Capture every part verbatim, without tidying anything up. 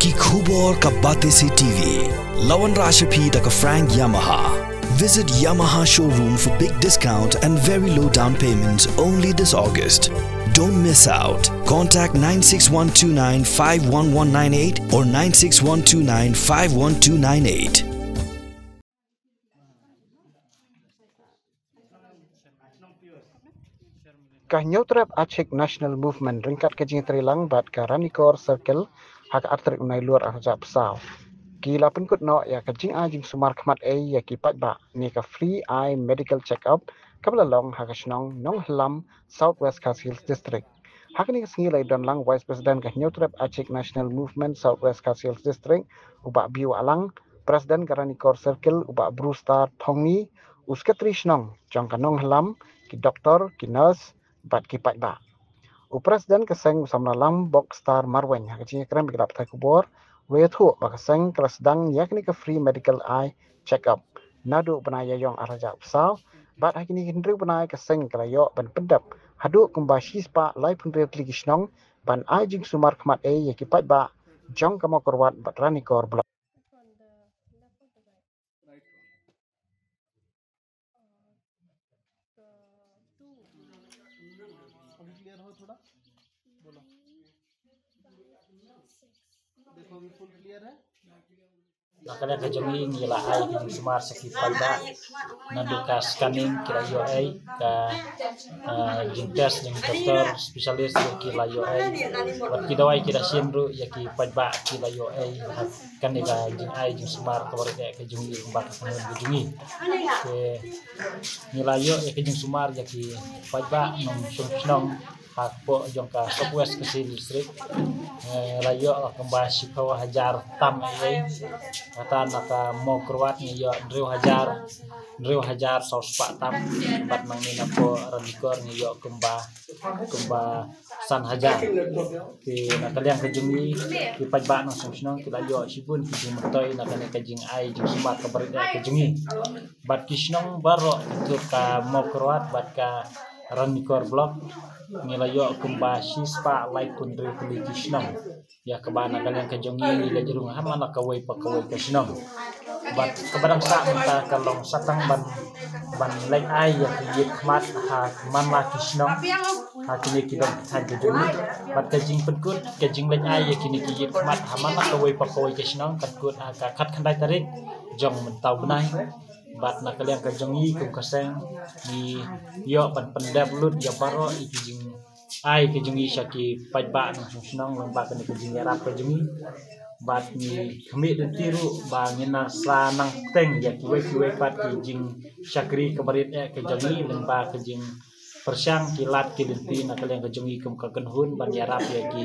Ki khubor ka Batesi T V. La wanrah sha phi da ka Frank Yamaha. Visit Yamaha showroom for big discount and very low down payments only this August. Don't miss out. Contact nine six one two nine five one one nine eight or nine six one two nine five one two nine eight. Ka Hynñiewtrep Achik National Movement ryngkat ka jingïatreilang bad ka Ranikor Circle ha ka artarik u Nailur arhajar arphew saw ki la pynkut noh ïa ka jingai jingsumar khmat ei ïa ki paidbah ne ka free eye medical check up kaba la long ha ka shnong Nonghlam, South West Khasi Hills District. Ha kane ka sngi la ïadonlang Vice President ka Hynñiewtrep Achik National Movement South West Khasi Hills District, u Bah Biu Alang, President ka Ranikor Circle, u Bah Brewstar Thongni, u Secretary Shnong jong ka Nonghlam, ki doktor, ki nurse bad ki paidbah. U President ka seng u Samla Lam Bokstar Marwein ha ka jingïakren bad ki lad pathai khubor, u la ïathuh ba ka seng ka la sdang ïa kane ka free medical eye check up naduh bnai Ïaïong arhajar arphew saw bad ha kine ki hynriew bnai ka seng ka la ïoh ban pyndep haduh kumba shispah laiphew hynriew tylli ki shnong ban ai jingsumar khmat ei ïa ki paidbah jong ka Mawkyrwat bad Ranikor Block. अभी क्लियर हो थोड़ा, बोलो। देखो, अभी फुल क्लियर है। Na ka liang ka jong ngi, ngi la ai ka jingsumar sha ki paidbah. Naduh ka scanning ki la ïoh ei, ka, ah, jingtest jong doktor specialist ki la ïoh ei. Bad ki dawai ki la shim ruh ïa ki paidbah ki la ïoh ei. Kane ka jingai jingsumar kaba rit eh ka jong ngi kumba ka kynhun ka jong ngi. Te ngi la ïoh ïa ka jingsumar ïa ki paidbah nongshong shnong hapoh jong ka South West Khasi Hills District. Eh, la ïoh la kumba shiphew hajar tam ei. Kata na ka Mawkyrwat ngi ïoh hynriew hajar, hynriew hajar saw spah tam. Bad nangne napoh Ranikor ngi ïoh kumba, kumba san hajar. Te na ka liang ka jong ngi, ki paidbah nongshong shnong ki la ïoh shibun ki jingmyntoi na kane ka jingai jingsumar kaba rit eh ka jong ngi. Bad ki shnong baroh, ki tip ka Mawkyrwat bad ka Ranikor Block, ngi la ïoh kumba shispah laiphew hynriew tylli ki shnong. Ïa kaba na ka liang ka jong ngi ngi leit rung ha man la kawei pa kawei ka shnong. Bad kaba dang sah mynta ka long sa tang ban, ban leit ai ïa ki ïit khmat ha man la ki shnong. Ha kine ki dong ki thaiñ ka jong ngi. Bad ka jingpynkut, ka jingleit ai ïa kine ki ïit khmat ha man la kawei pa kawei ka shnong kan kut ha ka khatkhyndai tarik jong mynta u bnai. Bad na ka liang ka jong ngi kum ka seng ngi ïoh ban pyndep lut ïa baroh ïa ki jing ai ka jong ngi sha ki paidbah nongshong shnong lyngba kane ka jingïarap ka jong ngi. Bad ngi khmih lynti ruh ba ngin sa nang teng ïa kiwei kiwei pat ki jingshakri kaba rit eh ka jong ngi lyngba ka jingpyrshang ki lad ki lynti na ka liang ka jong ngi kum ka kynhun ban ïarap ïa ki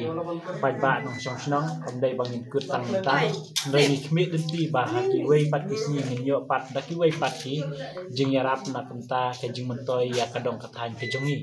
paidbah nongshong shnong. Kam dei ba ngin kut tang mynta, hynrei ngi khmih lynti ba ha kiwei pat ki sngi ngin ïoh pat da kiwei pat ki jingïarap na ka bynta ka jingmyntoi ïa ka dong ka thaiñ ka jong ngi.